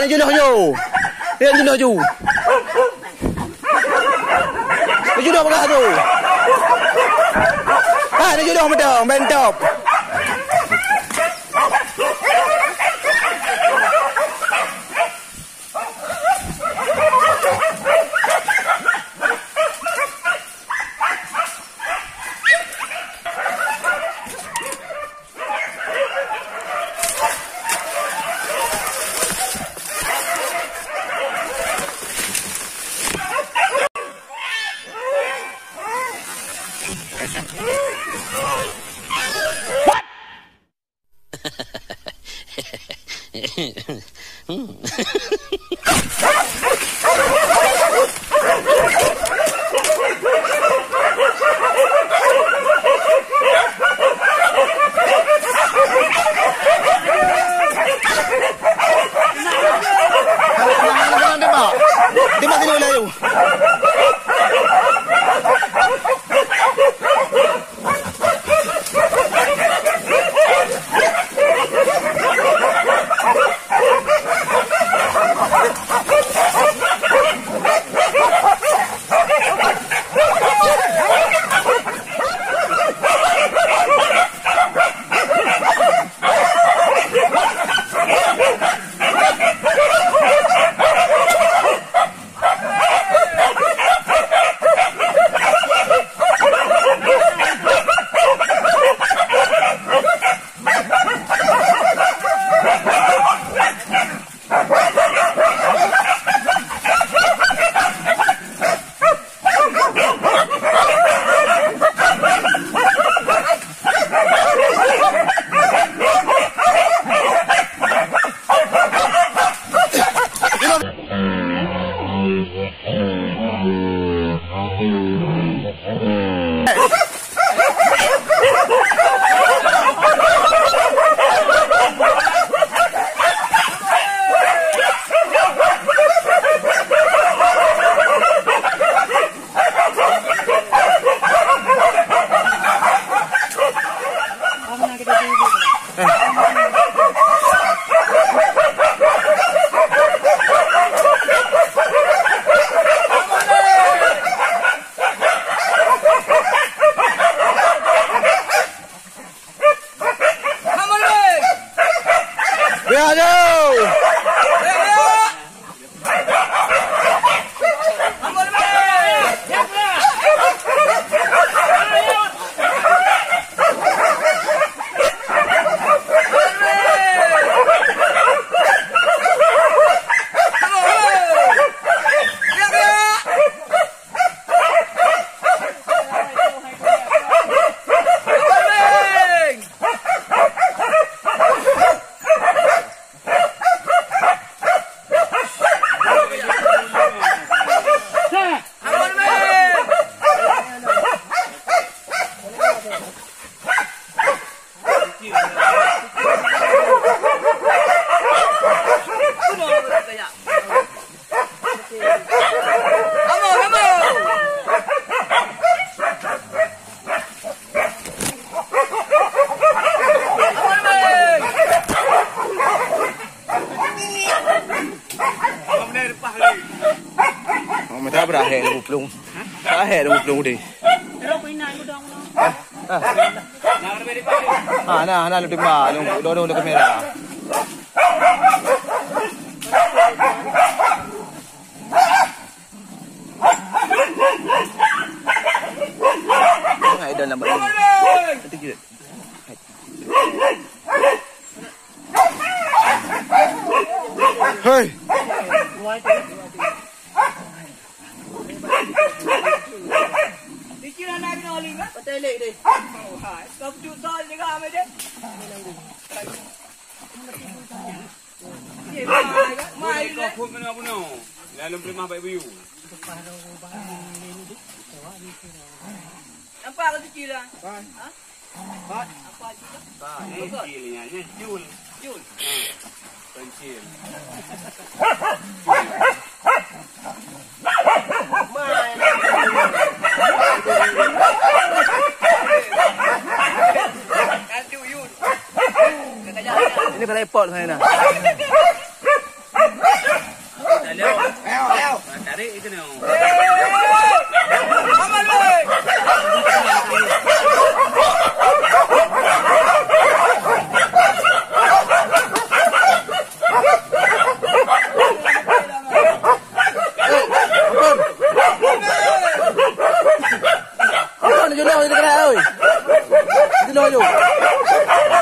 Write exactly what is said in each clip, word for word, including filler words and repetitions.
Neujudoh ju. Neujudoh ju. Neujudoh peugah tu. Ha, neujudoh mantong, mantap. Tembak sini boleh, ayo. Oh, mata berakhir dah buplueng. Berakhir dah buplueng udah. Ah, ah. Ah, nah, nah, lu tembak, lu dorong, dorong kamera. Tengok Aidan lambat ni. Nanti kita. Hei. Dikira nak kena oli kan? Betul leh deh. Wah, kau tu tol juga, Ahmad, deh. Mai, mai, kau pun kena bunuh. Lalu terima baik bayu. Nampak ke kecil lah? Ha? Nampak kecil lah? Tak, ni kecil ni, ni cul. Cul? Ha, bukan cil. Ini kalau repot saya dah. Jinoe, jinoe keunan, oi. Jinoe, jinoe.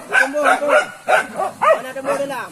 Tumbuh, tumbuh. Mana tumbuh dalam?